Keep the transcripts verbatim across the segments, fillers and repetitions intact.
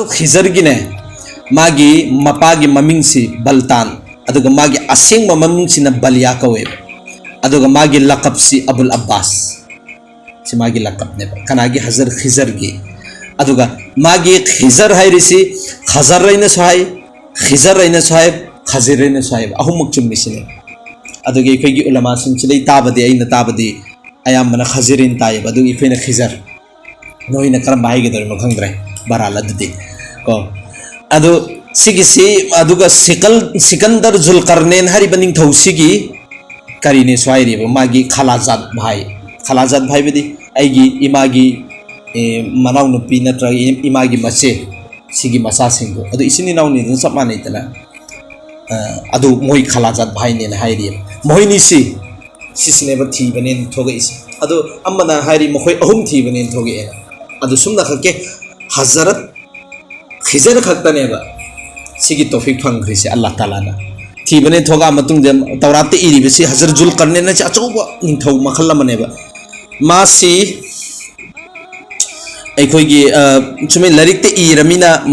ꯈꯤꯖꯔꯒꯤꯅꯦ, ꯃꯥꯒꯤ ꯃꯄꯥꯒꯤ ꯃꯃꯤꯡꯁꯤ ꯕꯜꯇꯥꯟ, ꯑꯗꯨꯒ ꯃꯥꯒꯤ ꯑꯁꯦꯡꯕ ꯃꯃꯤꯡꯁꯤꯅ ꯕꯂꯤꯌꯥ ꯀꯧꯋꯦꯕ꯫ ꯑꯗꯨꯒ ꯃꯥꯒꯤ ꯂꯀꯞꯁꯤ ꯑꯕꯨꯜ ꯑꯕꯥꯁ꯫ ꯁꯤ ꯃꯥꯒꯤ ꯂꯀꯞꯅꯦꯕ, ꯀꯅꯥꯒꯤ? ꯍꯖꯔ ꯈꯤꯖꯔꯒꯤ꯫ ꯑꯗꯨꯒ ꯃꯥꯒꯤ ꯈꯤꯖꯔ ꯍꯥꯏꯔꯤꯁꯤ ꯈꯖꯔ ꯍꯥꯏꯅꯁꯨ ꯍꯥꯏ, ꯈꯤꯖꯔ ꯍꯥꯏꯅꯁꯨ ꯍꯥꯏ, ꯈꯖꯤꯔ ꯍꯥꯏꯅꯁꯨ ꯍꯥꯏꯕ, ꯑꯍꯨꯝꯃꯛ ꯆꯨꯝꯃꯤꯁꯤꯅꯦ꯫ ꯑꯗꯨꯒꯤ ꯑꯩꯈꯣꯏꯒꯤ ꯎꯂꯃꯥꯁꯤꯡꯁꯤꯗꯩ ꯇꯥꯕꯗꯤ, ꯑꯩꯅ ꯇꯥꯕꯗꯤ ꯑꯌꯥꯝꯕꯅ ꯈꯖꯤꯔꯤꯟ ꯇꯥꯏꯌꯦꯕ, ꯑꯗꯨꯒꯤ ꯑꯩꯈꯣꯏꯅ ꯈꯤꯖꯔ꯫ ꯅꯣꯏꯅ ꯀꯔꯝꯕ ꯍꯥꯏꯒꯗꯧꯔꯤꯅꯣ ꯈꯪꯗ꯭ꯔꯦ, ꯕꯍꯔꯍꯥꯜ ꯑꯗꯨꯗꯤ ꯀꯣ꯫ ꯑꯗꯨ ꯁꯤꯒꯤꯁꯤ, ꯑꯗꯨꯒ ꯁꯤꯀꯜ-, ꯁꯤꯀꯟꯗꯔ ꯖꯨꯜꯀꯔꯅꯦꯟ ꯍꯥꯏꯔꯤꯕ ꯅꯤꯡꯊꯧꯁꯤꯒꯤ ꯀꯔꯤꯅꯦꯁꯨ ꯍꯥꯏꯔꯤꯕ, ꯃꯥꯒꯤ ꯈꯂꯥꯖꯥꯠ ꯚꯥꯏ꯫ ꯈꯂꯥꯖꯥꯠ ꯍꯥꯏꯕꯗꯤ ꯑꯩꯒꯤ ꯏꯃꯥꯒꯤ, ꯑꯦ, ꯃꯅꯥꯎꯅꯨꯄꯤ ꯅꯠꯇ꯭ꯔꯒ ꯏ-, ꯏꯃꯥꯒꯤ ꯃꯆꯦ, ꯁꯤꯒꯤ ꯃꯆꯥꯁꯤꯡꯗꯣ꯫ ꯑꯗꯨ ꯏꯆꯤꯟ ꯏꯅꯥꯎꯅꯤꯗꯅ ꯆꯞ ꯃꯥꯟꯅꯩꯗꯅ꯫ ꯑ, ꯑꯗꯨ ꯃꯣꯏ ꯈꯂꯥꯖꯥꯠ ꯚꯥꯏꯅꯦꯅ ꯍꯥꯏꯔꯤꯕ꯫ ꯃꯈꯣꯏꯅꯤꯁꯤ, ꯁꯤꯁꯤꯅꯦꯕ ꯊꯤꯕꯅꯦꯅ ꯊꯣꯛꯂꯛꯏꯁꯦ꯫ ꯑꯗꯨ ꯑꯃꯅ ꯍꯥꯏꯔꯤ ꯃꯈꯣꯏ ꯑꯍꯨꯝ ꯊꯤꯕꯅꯦꯅ ꯊꯣꯛꯂꯛꯑꯦꯅ꯫ ꯑꯗꯨ ꯁꯨꯝꯅ ꯈꯛꯀꯦ ꯍꯖꯔꯠ ꯈꯤꯖꯔ ꯈꯛꯇꯅꯦꯕ ꯁꯤꯒꯤ ꯇꯣꯐꯤꯛ ꯐꯪꯈ꯭ꯔꯤꯁꯦ ꯑꯜꯂꯥꯍ ꯇꯥꯂꯥꯅ꯫ ꯊꯤꯕꯅꯦ ꯊꯣꯛꯂꯛꯑ ꯃꯇꯨꯡꯗ ꯇꯧꯔꯥꯠꯇ ꯏꯔꯤꯕꯁꯤ ꯍꯖꯔꯠ ꯖꯨꯜ ꯀꯔꯅꯦꯟ ꯍꯥꯏꯁꯦ ꯑꯆꯧꯕ ꯅꯤꯡꯊꯧ ꯃꯈꯜ ꯑꯃꯅꯦꯕ꯫ ꯃꯥꯁꯤ ꯑꯩꯈꯣꯏꯒꯤ, ꯑ, ꯆꯨꯝꯃꯤ, ꯂꯥꯏꯔꯤꯛꯇ ꯏꯔꯃꯤꯅ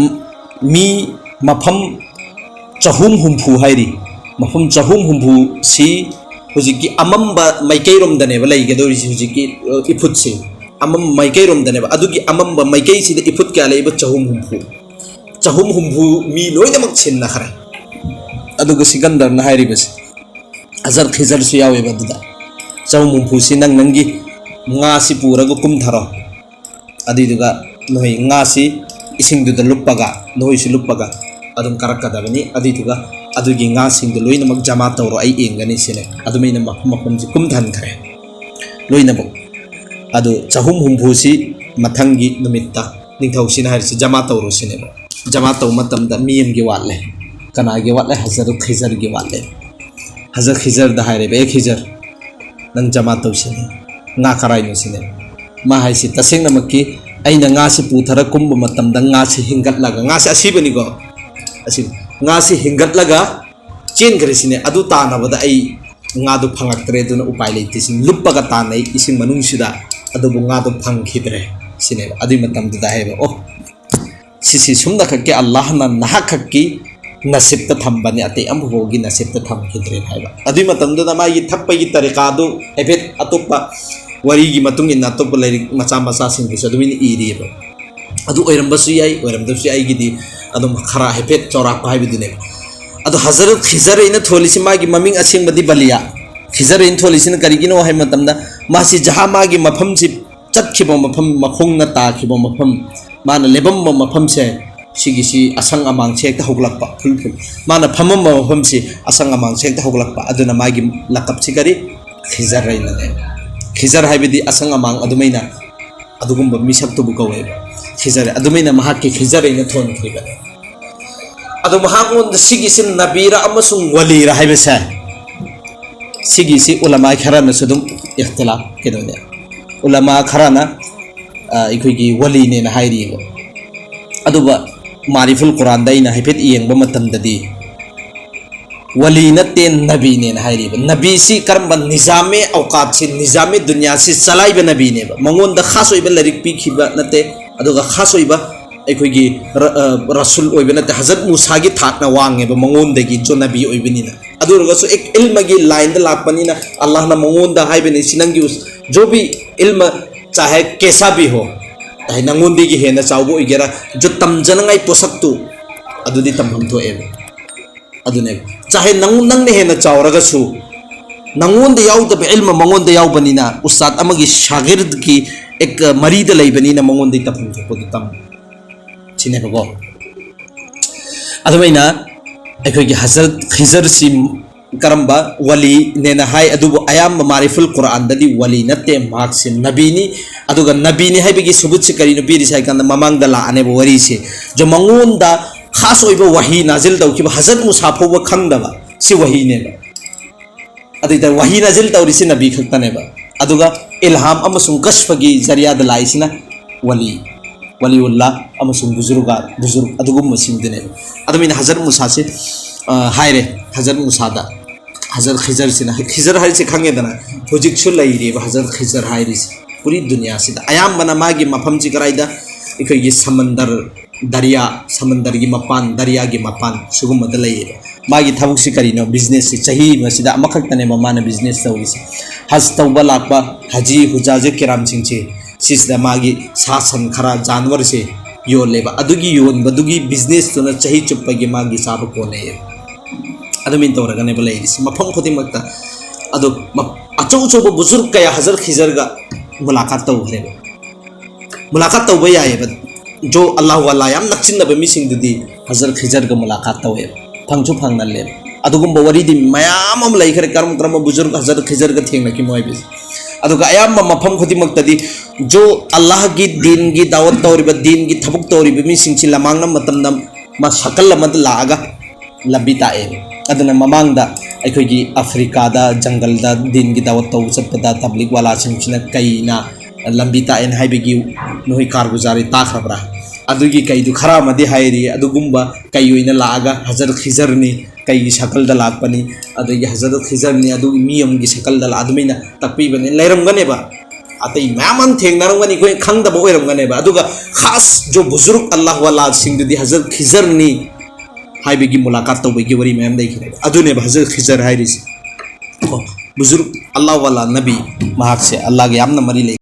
ꯃꯤ ꯃꯐꯝ ꯆꯍꯨꯝ ꯍꯨꯝꯐꯨ ꯍꯥꯏꯔꯤ꯫ ꯃꯐꯝ ꯆꯍꯨꯝ ꯍꯨꯝꯐꯨꯁꯤ ꯍꯧꯖꯤꯛꯀꯤ ꯑꯃꯝꯕ ꯃꯥꯏꯀꯩꯔꯣꯝꯗꯅꯦꯕ ꯂꯩꯒꯗꯧꯔꯤꯁꯤ, ꯍꯧꯖꯤꯛꯀꯤ, ꯑ, ꯏꯐꯨꯠꯁꯦ꯫ ꯑꯃꯝꯕ ꯃꯥꯏꯀꯩꯔꯣꯝꯗꯅꯦꯕ꯫ ꯑꯗꯨꯒꯤ ꯑꯃꯝꯕ ꯃꯥꯏꯀꯩꯁꯤꯗ ꯏꯐꯨꯠ ꯀꯌꯥ ꯂꯩꯕ? ꯆꯍꯨꯝ ꯍꯨꯝꯐꯨ꯫ ꯆꯍꯨꯝ ꯍꯨꯝꯐꯨ ꯃꯤ ꯂꯣꯏꯅꯃꯛ ꯁꯤꯟꯅꯈ꯭ꯔꯦ꯫ ꯑꯗꯨꯒ ꯁꯤꯀꯟꯗꯔꯅ ꯍꯥꯏꯔꯤꯕꯁꯦ, ꯍꯖꯔ ꯈꯤꯖꯔꯁꯨ ꯌꯥꯎꯋꯦꯕ ꯑꯗꯨꯗ꯫ ꯆꯍꯨꯝ ꯍꯨꯝꯐꯨꯁꯤ ꯅꯪ ꯅꯪꯒꯤ ꯉꯥꯁꯤ ꯄꯨꯔꯒ ꯀꯨꯝꯊꯔꯣ꯫ ꯑꯗꯨꯏꯗꯨꯒ ꯅꯈꯣꯏ ꯉꯥꯁꯤ ꯏꯁꯤꯡꯗꯨꯗ ꯂꯨꯞꯄꯒ, ꯅꯈꯣꯏꯁꯨ ꯂꯨꯞꯄꯒ ꯑꯗꯨꯝ ꯀꯥꯔꯛꯀꯗꯕꯅꯤ꯫ ꯑꯗꯨꯏꯗꯨꯒ ꯑꯗꯨꯒꯤ ꯉꯥꯁꯤꯡꯗꯨ ꯂꯣꯏꯅꯃꯛ ꯖꯃꯥ ꯇꯧꯔꯣ, ꯑꯩ ꯌꯦꯡꯒꯅꯤ ꯁꯤꯅꯦ꯫ ꯑꯗꯨꯃꯥꯏꯅ ꯃꯐꯝ ꯃꯐꯝꯁꯤ ꯀꯨꯝꯊꯍꯟꯈ꯭ꯔꯦ ꯂꯣꯏꯅꯃꯛ꯫ ꯑꯗꯨ ꯆꯍꯨꯝ ꯍꯨꯝꯐꯨꯁꯤ ꯃꯊꯪꯒꯤ ꯅꯨꯃꯤꯠꯇ ꯅꯤꯡꯊꯧꯁꯤꯅ ꯍꯥꯏꯔꯤꯁꯤ ꯖꯃꯥ ꯇꯧꯔꯣ ꯁꯤꯅꯦꯕ꯫ ꯖꯃꯥ ꯇꯧꯕ ꯃꯇꯝꯗ ꯃꯤ ꯑꯃꯒꯤ ꯋꯥꯠꯂꯦ꯫ ꯀꯅꯥꯒꯤ ꯋꯥꯠꯂꯦ? ꯍꯖꯔꯠ ꯈꯤꯖꯔꯒꯤ ꯋꯥꯠꯂꯦ꯫ ꯍꯖꯔꯠ ꯈꯤꯖꯔꯗ ꯍꯥꯏꯔꯦꯕ, "ꯑꯦ ꯈꯤꯖꯔ, ꯅꯪ ꯖꯃꯥ ꯇꯧꯁꯤꯅꯦ, ꯉꯥ ꯀꯔꯥꯏꯅꯣ ꯁꯤꯅꯦ?" ꯃꯥ ꯍꯥꯏꯁꯤ ꯇꯁꯦꯡꯅꯃꯛꯀꯤ ꯑꯩꯅ ꯉꯥꯁꯤ ꯄꯨꯊꯔ ꯀꯨꯝꯕ ꯃꯇꯝꯗ ꯉꯥꯁꯤ ꯍꯤꯡꯒꯠꯂꯒ, ꯉꯥꯁꯤ ꯑꯁꯤꯕꯅꯤꯀꯣ, ꯑꯁꯤ ꯉꯥꯁꯤ ꯍꯤꯡꯒꯠꯂꯒ ꯆꯦꯟꯈ꯭ꯔꯦ ꯁꯤꯅꯦ꯫ ꯑꯗꯨ ꯇꯥꯅꯕꯗ ꯑꯩ ꯉꯥꯗꯨ ꯐꯪꯉꯛꯇ꯭ꯔꯦ, ꯑꯗꯨꯅ ꯎꯄꯥꯏ ꯂꯩꯇꯦ ꯁꯤꯅꯤ꯫ ꯂꯨꯞꯄꯒ ꯇꯥꯟꯅꯩ ꯏꯁꯤꯡ ꯃꯅꯨꯡꯁꯤꯗ, ꯑꯗꯨꯕꯨ ꯉꯥꯗꯨ ꯐꯪꯈꯤꯗ꯭ꯔꯦ ꯁꯤꯅꯦꯕ꯫ ꯑꯗꯨꯏ ꯃꯇꯝꯗꯨꯗ ꯍꯥꯏꯕ, "ꯑꯣ, ꯁꯤꯁꯤ ꯁꯨꯝꯅ ꯈꯛꯀꯤ ꯑꯜꯂꯥꯍꯅ ꯅꯍꯥꯛ ꯈꯛꯀꯤ ꯅꯁꯤꯕꯇ ꯊꯝꯕꯅꯤ, ꯑꯇꯩ ꯑꯃꯐꯥꯎꯒꯤ ꯅꯁꯤꯕꯇ ꯊꯝꯈꯤꯗ꯭ꯔꯦꯅ ꯍꯥꯏꯕ꯫ ꯑꯗꯨꯒꯤ ꯃꯇꯝꯗꯨꯗ ꯃꯥꯒꯤ ꯊꯛꯄꯒꯤ ꯇꯔꯤꯀꯥꯗꯨ ꯍꯥꯏꯐꯦꯠ ꯑꯇꯣꯞꯄ ꯋꯥꯔꯤꯒꯤ ꯃꯇꯨꯡ ꯏꯟꯅ ꯑꯇꯣꯞꯄ ꯂꯥꯏꯔꯤꯛ ꯃꯆꯥ ꯃꯆꯥꯁꯤꯡꯗꯁꯨ ꯑꯗꯨꯃꯥꯏꯅ ꯏꯔꯤꯑꯕ꯫ ꯑꯗꯨ ꯑꯣꯏꯔꯝꯕꯁꯨ ꯌꯥꯏ, ꯑꯣꯏꯔꯝꯗꯕꯁꯨ ꯌꯥꯏ, ꯑꯩꯒꯤꯗꯤ ꯑꯗꯨꯝ ꯈꯔ ꯍꯥꯏꯐꯦꯠ ꯆꯥꯎꯔꯥꯛꯄ ꯍꯥꯏꯕꯗꯨꯅꯦꯕ꯫ ꯑꯗꯣ ꯍꯖꯔꯠ ꯈꯤꯖꯔ ꯑꯩꯅ ꯊꯣꯜꯂꯤꯁꯤ ꯃꯥꯒꯤ ꯃꯃꯤꯡ ꯑꯁꯦꯡꯕꯗꯤ ꯕꯂꯤꯌꯥ꯫ ꯈꯤꯖꯔ ꯑꯩꯅ ꯊꯣꯜꯂꯤꯁꯤꯅ ꯀꯔꯤꯒꯤꯅꯣ ꯍꯥꯏꯕ ꯃꯇꯝꯗ ꯃꯥꯁꯤ ꯖꯍꯥ ꯃꯥꯒꯤ ꯃꯐꯝꯁꯤ ꯆꯠꯈꯤꯕ ꯃꯐꯝ, ꯃꯈꯣꯡꯅ ꯇꯥꯈꯤꯕ ꯃꯐꯝ, ꯃꯥꯅ ꯂꯦꯞꯄꯝꯕ ꯃꯐꯝꯁꯦ, ꯁꯤꯒꯤꯁꯤ ꯑꯁꯪ ꯑꯃꯥꯡꯁꯦ ꯍꯦꯛꯇ ꯍꯧꯒꯠꯂꯛꯄ, ꯐꯨꯜ ꯐꯨꯜ꯫ ꯃꯥꯅ ꯐꯝꯃꯝꯕ ꯃꯐꯝꯁꯤ ꯑꯁꯪ ꯑꯃꯥꯡꯁꯦ ꯍꯦꯛꯇ ꯍꯧꯒꯠꯂꯛꯄ꯫ ꯑꯗꯨꯅ ꯃꯥꯒꯤ ꯂꯀꯞꯁꯤ ꯀꯔꯤ? ꯈꯤꯖꯔ ꯍꯥꯏꯅꯅꯦ꯫ ꯈꯤꯖꯔ ꯍꯥꯏꯕꯗꯤ ꯑꯁꯪ ꯑꯃꯥꯡ ꯑꯗꯨꯃꯥꯏꯅ ꯑꯗꯨꯒꯨꯝꯕ ꯃꯤꯁꯛꯇꯨꯕꯨ ꯀꯧꯋꯦꯕ꯫ ꯈꯤꯖꯔ, ꯑꯗꯨꯃꯥꯏꯅ ꯃꯍꯥꯛꯀꯤ ꯈꯤꯖꯔ ꯍꯥꯏꯅ ꯊꯣꯟꯈ꯭ꯔꯤꯕꯅꯦ꯫ ꯑꯗꯣ ꯃꯍꯥꯛꯉꯣꯟꯗ ꯁꯤꯒꯤꯁꯤ ꯅꯕꯤꯔ ꯑꯃꯁꯨꯡ ꯋꯂꯤꯔ ꯍꯥꯏꯕꯁꯦ, ꯁꯤꯒꯤꯁꯤ ꯎꯂꯃꯥ ꯈꯔꯅꯁꯨ ꯑꯗꯨꯝ ꯏꯈꯇꯤꯂꯥꯐ ꯀꯩꯅꯣꯅꯦ꯫ ꯎꯂꯃꯥ ꯈꯔꯅ, ꯑ, ꯑꯩꯈꯣꯏꯒꯤ ꯋꯂꯤꯅꯦꯅ ꯍꯥꯏꯔꯤꯑꯕ꯫ ꯑꯗꯨꯒ ꯃꯥꯔꯤꯐꯨꯜ ꯀꯨꯔꯥꯟꯗ ꯑꯩꯅ ꯍꯥꯏꯐꯦꯠ ꯌꯦꯡꯕ ꯃꯇꯝꯗꯗꯤ ꯋꯂꯤ ꯅꯠꯇꯦ, ꯅꯕꯤꯅꯦꯅ ꯍꯥꯏꯔꯤꯕ꯫ ꯅꯕꯤꯁꯤ ꯀꯔꯝꯕ ꯅꯤꯖꯥꯃꯦ ꯑꯧꯀꯥꯠꯁꯤ, ꯅꯤꯖꯥꯃꯦ ꯗꯨꯅꯤꯌꯥꯁꯤ ꯆꯂꯥꯏꯕ ꯅꯕꯤꯅꯦꯕ꯫ ꯃꯉꯣꯟꯗ ꯈꯥꯁ ꯑꯣꯏꯕ ꯂꯥꯏꯔꯤꯛ ꯄꯤꯈꯤꯕ ꯅꯠꯇꯦ, ꯑꯗꯨꯒ ꯈꯥꯁ ꯑꯣꯏꯕ ꯑꯩꯈꯣꯏꯒꯤ ꯔ-, ꯑ, ꯔꯁꯨꯜ ꯑꯣꯏꯕ ꯅꯠꯇꯦ꯫ ꯍꯖꯔꯠ ꯃꯨꯁꯥꯒꯤ ꯊꯥꯛꯅ ꯋꯥꯡꯉꯦꯕ ꯃꯉꯣꯟꯗꯒꯤ, ꯖꯣ ꯅꯕꯤ ꯑꯣꯏꯕꯅꯤꯅ꯫ ꯑꯗꯨ ꯑꯣꯏꯔꯒꯁꯨ ꯑꯦꯛ ꯏꯜꯃꯒꯤ ꯂꯥꯏꯟꯗ ꯂꯥꯛꯄꯅꯤꯅ ꯑꯜꯂꯥꯍꯅ ꯃꯉꯣꯟꯗ ꯍꯥꯏꯕꯅꯤ, "ꯁꯤ ꯅꯪꯒꯤ ꯎꯁ-, ꯖꯣ ꯚꯤ ꯏꯜꯃ ꯆꯥꯍꯦ ꯀꯦꯁꯥ ꯚꯤ ꯍꯣ", ꯍꯥꯏ, ꯅꯪꯉꯣꯟꯗꯒꯤ ꯍꯦꯟꯅ ꯆꯥꯎꯕ ꯑꯣꯏꯒꯦꯔꯥ, ꯖꯣ ꯇꯝꯖꯅꯉꯥꯏ ꯄꯣꯠꯁꯛꯇꯨ ꯑꯗꯨꯗꯤ ꯇꯝꯐꯝ ꯊꯣꯛꯑꯦꯕ꯫ ꯑꯗꯨꯅꯦꯕ꯫ ꯆꯥꯍꯦ ꯅꯪ-, ꯅꯪꯅ ꯍꯦꯟꯅ ꯆꯥꯎꯔꯒꯁꯨ, ꯅꯪꯉꯣꯟꯗ ꯌꯥꯎꯗꯕ ꯏꯜꯃ ꯃꯉꯣꯟꯗ ꯌꯥꯎꯕꯅꯤꯅ, ꯎꯁꯇꯥꯗ ꯑꯃꯒꯤ ꯁꯥꯒꯤꯔꯗꯒꯤ ꯑꯦꯛ-, ꯃꯔꯤꯗ ꯂꯩꯕꯅꯤꯅ, ꯃꯉꯣꯟꯗꯒꯤ ꯇꯝꯐꯝ ꯊꯣꯛꯄꯗꯨ ꯇꯝ꯫ ꯁꯤꯅꯦꯕꯀꯣ꯫ ꯑꯗꯨꯃꯥꯏꯅ ꯑꯩꯈꯣꯏꯒꯤ ꯍꯖꯔꯠ ꯈꯤꯖꯔꯁꯤ ꯀꯔꯝꯕ ꯋꯂꯤꯅꯦꯅ ꯍꯥꯏ, ꯑꯗꯨꯕꯨ ꯑꯌꯥꯝꯕ ꯃꯥꯔꯤꯐꯨꯜ ꯀꯨꯔꯥꯟꯗꯗꯤ ꯋꯂꯤ ꯅꯠꯇꯦ, ꯃꯍꯥꯛꯁꯤ ꯅꯕꯤꯅꯤ꯫ ꯑꯗꯨꯒ ꯅꯕꯤꯅꯤ ꯍꯥꯏꯕꯒꯤ ꯁꯨꯕꯨꯠꯁꯤ ꯀꯔꯤꯅꯣ ꯄꯤꯔꯤꯁꯦ ꯍꯥꯏ ꯀꯥꯟꯗ, ꯃꯃꯥꯡꯗ ꯂꯥꯛꯑꯅꯦꯕ ꯋꯥꯔꯤꯁꯦ꯫ ꯖꯣ ꯃꯉꯣꯟꯗ ꯈꯥꯁ ꯑꯣꯏꯕ ꯋꯥꯍꯤ ꯅꯥꯖꯤꯜ ꯇꯧꯈꯤꯕ ꯍꯖꯔꯠ ꯃꯨꯁꯥ ꯐꯥꯎꯕ ꯈꯪꯗꯕ ꯁꯤ ꯋꯥꯍꯤꯅꯦꯕ꯫ ꯑꯗꯨ ꯑꯣꯏꯇꯥꯔꯗꯤ ꯋꯥꯍꯤ ꯅꯥꯖꯤꯜ ꯇꯧꯔꯤꯁꯤ ꯅꯕꯤ ꯈꯛꯇꯅꯦꯕ꯫ ꯑꯗꯨꯒ ꯏꯜꯍꯥꯝ ꯑꯃꯁꯨꯡ ꯀꯁꯐꯒꯤ ꯖꯔꯤꯌꯥꯗ ꯂꯥꯛꯏꯁꯤꯅ ꯋꯂꯤ, ꯋꯂꯤꯎꯜꯂꯥ ꯑꯃꯁꯨꯡ ꯕꯨꯖꯨꯔꯒ, ꯕꯨꯖꯨꯔꯒ ꯑꯗꯨꯒꯨꯝꯕꯁꯤꯡꯗꯨꯅꯦꯕ꯫ ꯑꯗꯨꯃꯥꯏꯅ ꯍꯖꯔꯠ ꯃꯨꯁꯥꯁꯤ, ꯑ, ꯍꯥꯏꯔꯦ, ꯍꯖꯔꯠ ꯃꯨꯁꯥꯗ꯫ ꯍꯖꯔꯠ ꯈꯤꯖꯔꯁꯤꯅ, ꯈꯤꯖꯔ ꯍꯥꯏꯔꯤꯁꯦ ꯈꯪꯉꯦꯗꯅ, ꯍꯧꯖꯤꯛꯁꯨ ꯂꯩꯔꯤꯕ ꯍꯖꯔꯠ ꯈꯤꯖꯔ ꯍꯥꯏꯔꯤꯁꯦ ꯄꯨꯔꯤ ꯗꯨꯅꯤꯌꯥꯁꯤꯗ꯫ ꯑꯌꯥꯝꯕꯅ ꯃꯥꯒꯤ ꯃꯐꯝꯁꯤ ꯀꯗꯥꯏꯗ? ꯑꯩꯈꯣꯏꯒꯤ ꯁꯃꯟꯗꯔ ꯗꯔꯤꯌꯥ, ꯁꯃꯟꯗꯔꯒꯤ ꯃꯄꯥꯟ, ꯗꯔꯤꯌꯥꯒꯤ ꯃꯄꯥꯟ, ꯁꯤꯒꯨꯝꯕꯗ ꯂꯩꯌꯦꯕ꯫ ꯃꯥꯒꯤ ꯊꯕꯛꯁꯤ ꯀꯔꯤꯅꯣ? ꯕꯤꯖꯤꯅꯦꯁꯁꯤ ꯆꯍꯤ ꯑꯃꯁꯤꯗ ꯑꯃꯈꯛꯇꯅꯦꯕ ꯃꯥꯅ ꯕꯤꯖꯤꯅꯦꯁ ꯇꯧꯔꯤꯁꯦ꯫ ꯍꯖ ꯇꯧꯕ ꯂꯥꯛꯄ ꯍꯖꯤ ꯍꯨꯖꯥꯖꯦ ꯀꯤꯔꯥꯝꯁꯤꯡꯁꯦ, ꯁꯤꯁꯤꯗ ꯃꯥꯒꯤ ꯁꯥ ꯁꯟ ꯈꯔ, ꯖꯥꯟꯋꯔꯁꯦ ꯌꯣꯜꯂꯦꯕ꯫ ꯑꯗꯨꯒꯤ ꯌꯣꯟꯕꯗꯨꯒꯤ ꯕꯤꯖꯤꯅꯦꯁꯇꯨꯅ ꯆꯍꯤ ꯆꯨꯞꯄꯒꯤ ꯃꯥꯒꯤ ꯆꯥꯕ ꯀꯣꯟꯅꯩꯌꯦꯕ꯫ ꯑꯗꯨꯃꯥꯏꯅ ꯇꯧꯔꯒꯅꯦꯕ ꯂꯩꯔꯤꯁꯤ ꯃꯐꯝ ꯈꯨꯗꯤꯡꯃꯛꯇ꯫ ꯑꯗꯣ ꯃ-, ꯑꯆꯧ ꯑꯆꯧꯕ ꯕꯨꯖꯨꯔꯒ ꯀꯌꯥ ꯍꯖꯔꯠ ꯈꯤꯖꯔꯒ ꯃꯨꯂꯥꯀꯥꯠ ꯇꯧꯈ꯭ꯔꯦꯕ꯫ ꯃꯨꯂꯥꯀꯥꯠ ꯇꯧꯕ ꯌꯥꯏꯌꯦꯕ꯫ ꯖꯣ ꯑꯜꯂꯥꯍꯨ ꯑꯜꯂꯥ ꯌꯥꯝ ꯅꯛꯁꯤꯟꯅꯕ ꯃꯤꯁꯤꯡꯗꯨꯗꯤ ꯍꯖꯔꯠ ꯈꯤꯖꯔꯒ ꯃꯨꯂꯥꯀꯥꯠ ꯇꯧꯋꯦꯕ, ꯐꯪꯁꯨ ꯐꯪꯅꯜꯂꯦꯕ꯫ ꯑꯗꯨꯒꯨꯝꯕ ꯋꯥꯔꯤꯗꯤ ꯃꯌꯥꯝ ꯑꯃ ꯂꯩꯈ꯭ꯔꯦ, ꯀꯔꯝ ꯀꯔꯝꯕ ꯕꯨꯖꯨꯔꯒ ꯍꯖꯔꯠ ꯈꯤꯖꯔꯒ ꯊꯦꯡꯅꯈꯤꯕꯅꯣ ꯍꯥꯏꯕꯁꯦ꯫ ꯑꯗꯨꯒ ꯑꯌꯥꯝꯕ ꯃꯐꯝ ꯈꯨꯗꯤꯡꯃꯛꯇꯗꯤ ꯖꯣ ꯑꯜꯂꯥꯍꯒꯤ ꯗꯤꯟꯒꯤ ꯗꯥꯋꯠ ꯇꯧꯔꯤꯕ, ꯗꯤꯟꯒꯤ ꯊꯕꯛ ꯇꯧꯔꯤꯕ ꯃꯤꯁꯤꯡꯁꯤ ꯂꯃꯥꯡꯅ ꯃꯇꯝꯗ ꯃ-, ꯁꯀꯜ ꯑꯃꯗ ꯂꯥꯛꯑꯒ ꯂꯝꯕꯤ ꯇꯥꯛꯑꯦ꯫ ꯑꯗꯨꯅ ꯃꯃꯥꯡꯗ ꯑꯩꯈꯣꯏꯒꯤ ꯑꯐ꯭ꯔꯤꯀꯥꯗ ꯖꯪꯒꯜꯗ ꯗꯤꯟꯒꯤ ꯗꯥꯋꯠ ꯇꯧꯕ ꯆꯠꯄꯗ ꯇꯕ꯭ꯂꯤꯛ ꯋꯥꯂꯥꯁꯤꯡꯁꯤꯅ ꯀꯩꯅ ꯂꯝꯕꯤ ꯇꯥꯛꯑꯦꯅ ꯍꯥꯏꯕꯒꯤ ꯅꯣꯏ ꯀꯥꯔꯒꯨꯖꯥꯔꯤ ꯇꯥꯈ꯭ꯔꯕ꯭ꯔꯥ? ꯑꯗꯨꯒꯤ ꯀꯩꯗꯨ ꯈꯔ ꯑꯃꯗꯤ ꯍꯥꯏꯔꯤ꯫ ꯑꯗꯨꯒꯨꯝꯕ ꯀꯩ ꯑꯣꯏꯅ ꯂꯥꯛꯑꯒ ꯍꯖꯔꯠ ꯈꯤꯖꯔꯅꯤ, ꯀꯩꯒꯤ ꯁꯀꯜꯗ ꯂꯥꯛꯄꯅꯤ, ꯑꯗꯒꯤ ꯍꯖꯔꯠ ꯈꯤꯖꯔꯅꯤ, ꯑꯗꯨꯒꯤ ꯃꯤ ꯑꯃꯒꯤ ꯁꯀꯜꯗ ꯂꯥꯛ-, ꯑꯗꯨꯃꯥꯏꯅ ꯇꯥꯛꯄꯤꯕꯅꯤ꯫ ꯂꯩꯔꯝꯒꯅꯦꯕ, ꯑꯇꯩ ꯃꯌꯥꯝ ꯑꯃ ꯊꯦꯡꯅꯔꯝꯒꯅꯤ, ꯑꯩꯈꯣꯏ ꯈꯪꯗꯕ ꯑꯣꯏꯔꯝꯒꯅꯦꯕ꯫ ꯑꯗꯨꯒ ꯈꯥꯁ ꯖꯣ ꯕꯨꯖꯨꯔꯨꯛ ꯑꯜꯂꯥꯍ ꯋꯥꯂꯥꯁꯤꯡꯗꯨꯗꯤ ꯍꯖꯔꯠ ꯈꯤꯖꯔꯅꯤ ꯍꯥꯏꯕꯒꯤ ꯃꯨꯂꯥꯀꯥꯠ ꯇꯧꯕꯒꯤ ꯋꯥꯔꯤ ꯃꯌꯥꯝ ꯂꯩꯈ꯭ꯔꯦꯕ꯫ ꯑꯗꯨꯅꯦꯕ ꯍꯖꯔꯠ ꯈꯤꯖꯔ ꯍꯥꯏꯔꯤꯁꯦ꯫ ꯀꯣ, ꯕꯨꯖꯨꯔꯨꯛ ꯑꯜꯂꯥꯍ ꯋꯥꯂꯥ ꯅꯕꯤ, ꯃꯍꯥꯛꯁꯦ ꯑꯜꯂꯥꯍꯒ ꯌꯥꯝꯅ ꯃꯔꯤ ꯂꯩ꯫